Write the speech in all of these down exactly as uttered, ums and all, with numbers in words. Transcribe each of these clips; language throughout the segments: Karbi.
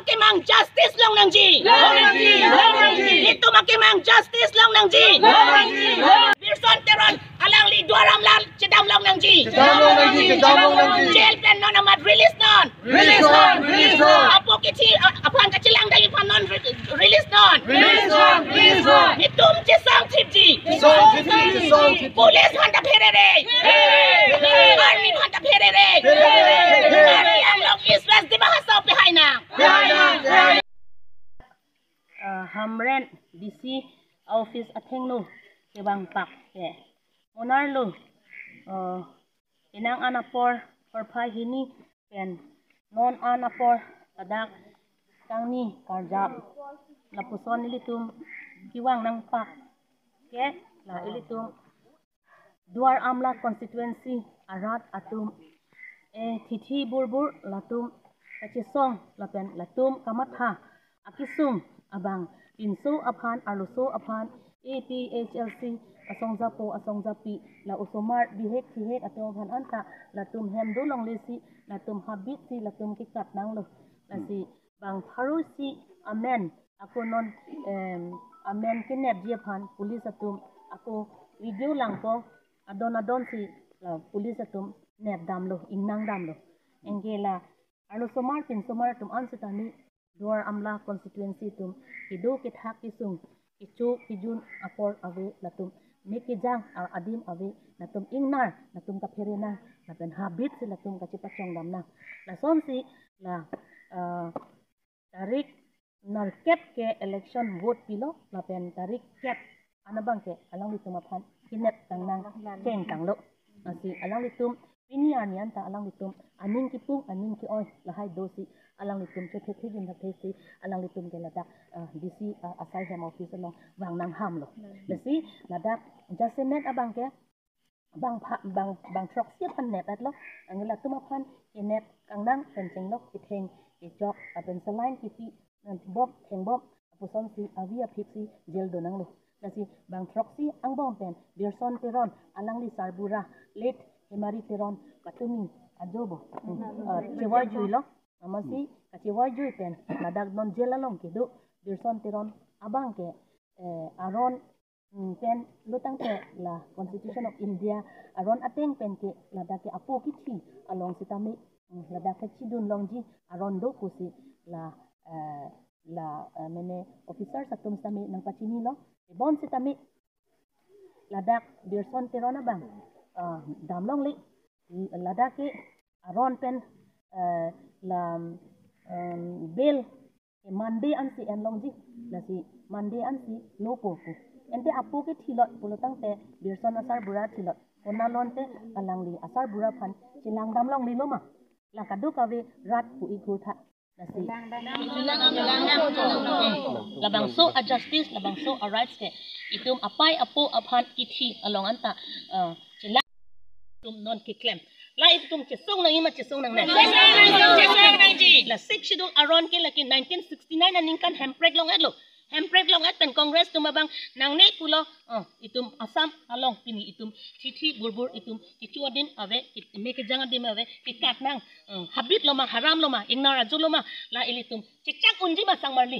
Akemang justice long nangji. Long nangji, long nangji. Itum akemang justice long nangji. Long nangji, long. Birson Teron alangli Duar Amla chedam long nangji. Chedam long nangji, chedam long nangji. Jail pen non amat release non. Release non, release non. Apo kithi, a-, aphan kachelang dai aphan non re-, release non. Release non, release non. Itum chesong thipji. Chesong thipji, chesong thipji. Police aphan ta pherere. Pherere, pherere. Army aphan ta pherere. Pherere, pherere. Karbi Anglong East West Dima Hasao pehai nang. Pehai nang, pehai nang. Ah, Hamren D C office athengno kevang pak ke. Monarlo, ah, penang an apor porphai hini pen non an apor ladak kangni karjap lapuson ilitum kevang nang pak ke la ilitum Duar Amla constituency arat atum, eh, thithi burbur latum kachesong lapen latum kamatha akesung abang pinso aphan arloso aphan A P H L C asongjapo asongjapi la osomar bihek thihek atum aphan anta latum hem dolonglesi latum habit si latum kekat nanglo. Lasi bang pharo isi amen ako non, em, amen kenepji aphan police atum ako video langpo adon adon si la police atum nep damlo ingnang damlo. Anke la arlosomar pinsomar atum an sitame Duar Amla constituency atum kedo kethak kesung kecho kejun apor ave latum mek kejang a-, adim ave latum ingnar latum kaphere nang lapen habit si latum kachepachong dam nang. Lasonsi la, ah, tarik nerkep ke election vote pilo lapen tarik kep an abang ke alanglitum aphan kenep tang nang cheng tanglo. Lasi alanglitum pini arni anta alanglitum aning kipung aning ke-oi lahai dosi alanglitum chethek thejin thek si alanglitum ke ladak, ah, D C, ah, asai hem office along vang nang hamlo. Lasi ladak jasemet abang ke bang pha-, bang, bang throksi aphan nep etlo. Anke latum aphan kenep kangnang pen chenglok ketheng kechok lapen saline kipi, eh, bom thengbom apusonsi avi aphiksi jail do nanglo. Lasi bang throksi angbong pen Birson Teron alangli sarbura late Hemari Teron patumi ajobo, eh, chevoi juilo. Amatsi kachevoi jui pen ladak non jail along kedo Birson Teron abang ke, eh, aron, mm, pen lo tangte la Constitution of India aron ateng pen ke ladak ke apo kithi along sitame, mm, ladak ke chidun longji aron do pusi la, eh, la, eh, mene officers atum sitame nangpachinilo. Ebon sitame ladak Birson Teron abang, ah, dam longle, ladak ke aron pen, eh, la, em, bail ke Monday ansi en longji, lasi Monday ansi lopo pu. Ante apo ke thilot pulo tangte Birson asarbura thilot. Konat lo ante alangli asarbura aphan chelang dam longlelo ma? La kadokave rat pu ikhur tha. Lasi labangso a-justice, labangso a-rights ke itum apai apo aphan kithi along anta, eh, chelang itum non keklem. La itum chesong nangji ma chesong nangne? Chesong nangji. La Sixth Schedule aron ke lake nineteen sixty-nine aningkan hemprek long-etlo. Hemprek long-et pen Congress atum abang nangne pulo, oh, itum Assam along pini itum thithi burbur itum kecho adim ave, ke-, mek kejang adim ave, kekat nang, oh, habit lo ma, haram lo ma, ingnar ajo lo ma, la ilitum chechak unji ma sangmarli?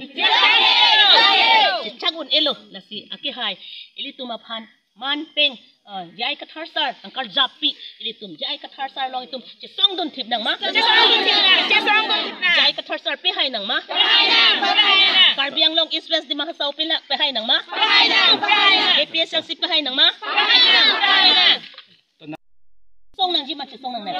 Chechak un-elo, lasi akehai ilitum aphan man peng, ah, J I Kathar sar angkarjappi ilitum J I Kathar sar along itum chesong dun thip nang ma? Chesong dun thip nang. Chesong dun thip nang. J I Kathar sar pehai nang ma? Pehai nang. Pehai nang. Karbi Anglong East West Dima Hasao pela pehai nang ma? Pehai nang. Pehai nang. A P H L C pehai nang ma? Pehai nang. Pehai nang. Chesong nangji ma chesong nangne?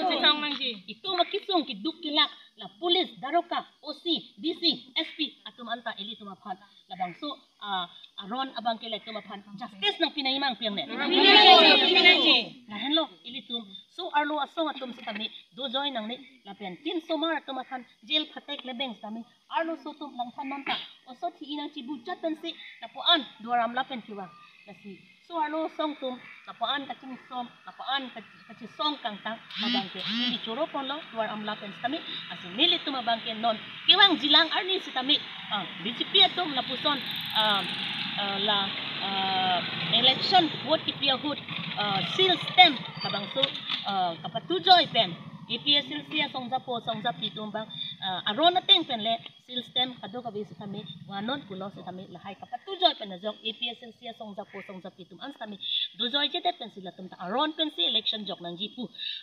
Chesong nangji. Itum akesung keduk kelak la police, daroga, O C, D C, S P atum anta ilitum aphan labangso, ah, aron abang ke ilitum aphan justice nangpi nangji ma nangpi nangne? Nangpi nangji. Lahenlo ilitum so-arlo asong atum sitame dojoi nangne lapen pinsomar atum aphan jail phatek lebeng sitame arloso atum langthan non ta oso thi inang chibu chat pensi lapu-an Duar Amla pen kevang. Lasi so-arlo asong atum lapu-an kachingsom, lapu-an kach-, kachesong kangtang abang ke neli choro ponlo Duar Amla pen sitame. Lasi nelitum abang ke non kevangjilang arni sitame, ah, B J P atum lapuson, ah, ah, la, ah, election vote kipi ahut, ah, seal stamp labangso, ah, kapatujoi pen A P H L C asongjapo asongjapi atum abang, Ah, aron ateng pen le silsten kadokave sitame, vanon pulo sitame, lahai kapatujoi pen ajok A P H L C asong japo song japi atum an sitame dojoijedet pensi latum ta aron pensi election jok nangji pu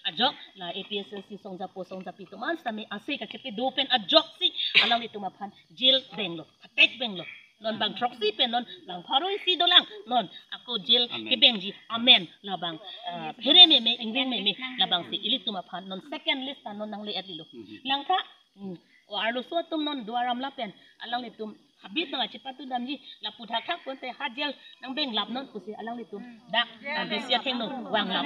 ajok la A P H L C song japo song japi atum an sitame ase kachepe do pen ajoksi alanglitum aphan jail benglo, attack benglo. Non bang throksi pen non lang pharo isi dolang, non ako jail kebengji amen labang, ah, phere meme, ingring meme, labangsi ilitum aphan non second list ta non nangle-et-lilo. Langtha, hmm, o arloso atum non Duar Amla pen alanglitum habit nang achipatu damji, lapu thakthak ponte ha jail nang benglap non pusi alanglitum dak, ah, D C athengno vanglap.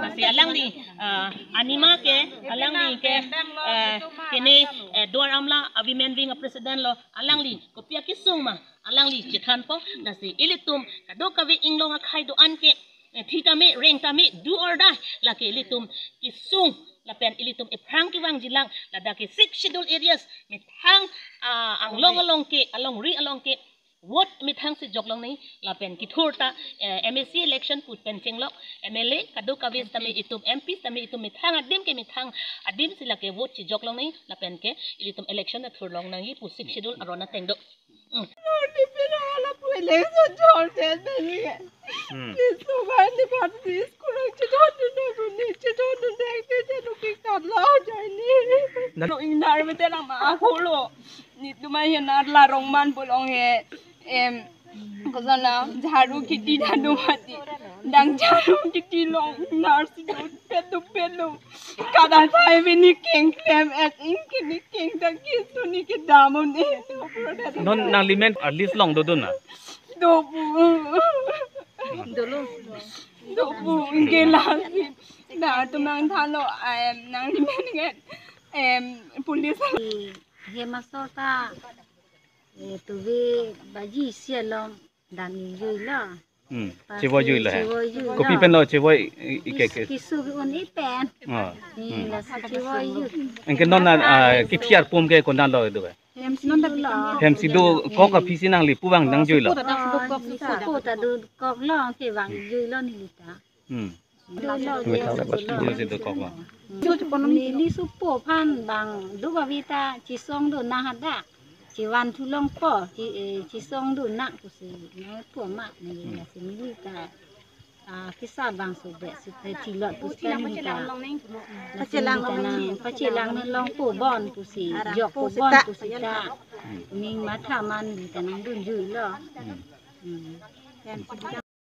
Lasi alangli, ah, anima ke, alangli ke, eh, kene, eh, Duar Amla a women wing a president lo, alangli kopi akesung ma alangli chethanpo. Lasi ilitum kadokave inglong akhei do-an ke, eh, thi tame, reng tame, do or die, lake ilitum kesung lapen ilitum ephrang kevangjilang, ladak ke Sixth Schedule areas methang, ah, anglong along ke, alongri along ke vote methangsi jok longnang lapen kethur ta, eh, M A C election pu pen chenglok, M L A kadokave sitame itum, M P sitame itum methang adim ke methang adimsi lake vote chejok longnang lapen ke ilitum election ta thur longnangji pu Sixth Schedule aron ateng do. Hmm. Hmm. Nang- Lo ingnar bete lang ma aholo. Netum ahin arla rongman bolong he. Em, kozona jharu kiti dadu mati. Dang jharu kiti long nar si dut petu pelu. Kada thai bini keng klem et ing kini keng ta kisu ni ke damun e. Non nanglimen a list long dodun na? Dopu. Dolo. Dopu ingke la. Na tumang thalo, em, nanglimen nge. Em, police. He masota, eh, tuve baji isi along dam ingjui lo. Hmm. Pas chevoi jui lo he. Chevoi jui lo. Kopi pen lo chevoi i-, i-, ke, ke? Kisu ke un-e pen. Oh. Ni hmm. Lasi chevoi jui. Anke non na, ah, kephi arpum ke konat lo do he? Hem si non dak lo. Hem si dokok aphi si nangli pu vang nangjui lo? Supo ta dak supo kok. Oh, supo ta dokok lo, kevang jui lo neli ta. Hmm. Dolo. Neli supo aphan bang dokave ta chesong do nang hadak. Chevan thu longpo, che, eh, chesong do nang pusi nangpo ma neli lasi neli ta, ah, kisa bangso be si, eh, thilot pusi ta neli ta. Lasi neli ta nang pachelang nang longpo bon pusi, jokpo bon pusi ta. Ning matha man neli ta nangdunjui lo. Hmm.